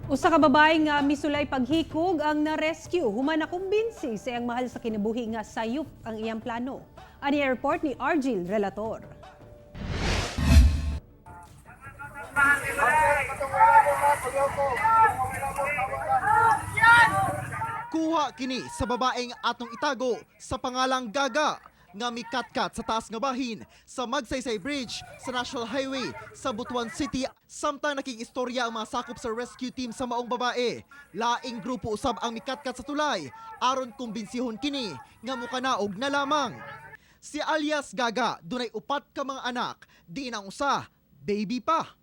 Usa ka babae nga misulay paghikog ang na-rescue human nakumbinsi sa iyang mahal sa kinabuhi nga sayop ang iyang plano. Ani report ni Argil Relator. Kuha kini sa babaeng atong itago sa pangalang Gaga nga mikatkat sa taas nga bahin sa Magsaysay Bridge sa National Highway sa Butuan City, samtang nakig-istorya ang mga sakop sa rescue team sa maong babae. Laing grupo usab ang mikatkat sa tulay aron kumbinsihon kini nga mukanaog na lamang. Si alias Gaga dunay upat ka mga anak, diin ang usa baby pa.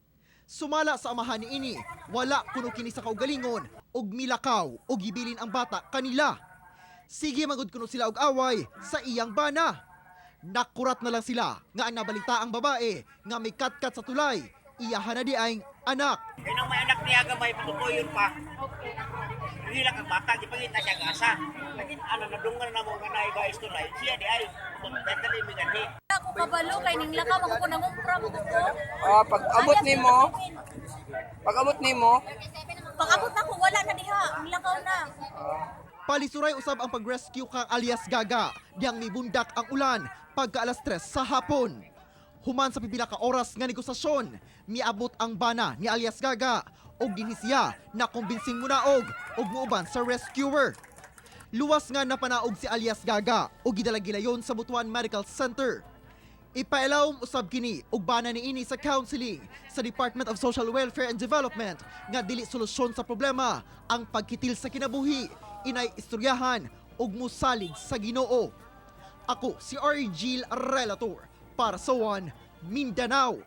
Sumala sa amahan ni ini, wala kuno kini sa kaugalingon og milakaw og gibilin ang bata kanila. Sige magud kuno sila og away sa iyang bana. Nakurat na lang sila nga ang nabalita ang babae nga may katkat sa tulay, iyahan na di ay anak. Kaya nang may anak niya gamay, patutuyon pa. Hindi lang ang bata, di pangita siya gasa. Lagin, ano, nadungan na mo nga na guys tulay. Siya di ay, totally mi ganhi. Ako kabalo kay ning lakaw ako ko nangumpra mo ko. Ah, pag abot nimo, pag abot nimo, Pag abot nako wala na diha, ang lakaw na. Palisuray usab ang pag-rescue kang alias Gaga, diyang mibundak ang ulan pagka alas 3 sa hapon. Human sa pipila ka oras nga negosasyon, miabot ang bana ni alias Gaga og dinhi siya na kumbinsing munaog og muuban sa rescuer. Luwas nga napanaog si alias Gaga og gidala gilayon sa Butuan Medical Center. Ipailawom usab kini og bana niini sa counseling sa Department of Social Welfare and Development nga dili solusyon sa problema ang pagkitil sa kinabuhi, inay istoryahan ug musalig sa Ginoo. Ako si Argil Relator para sa One Mindanao.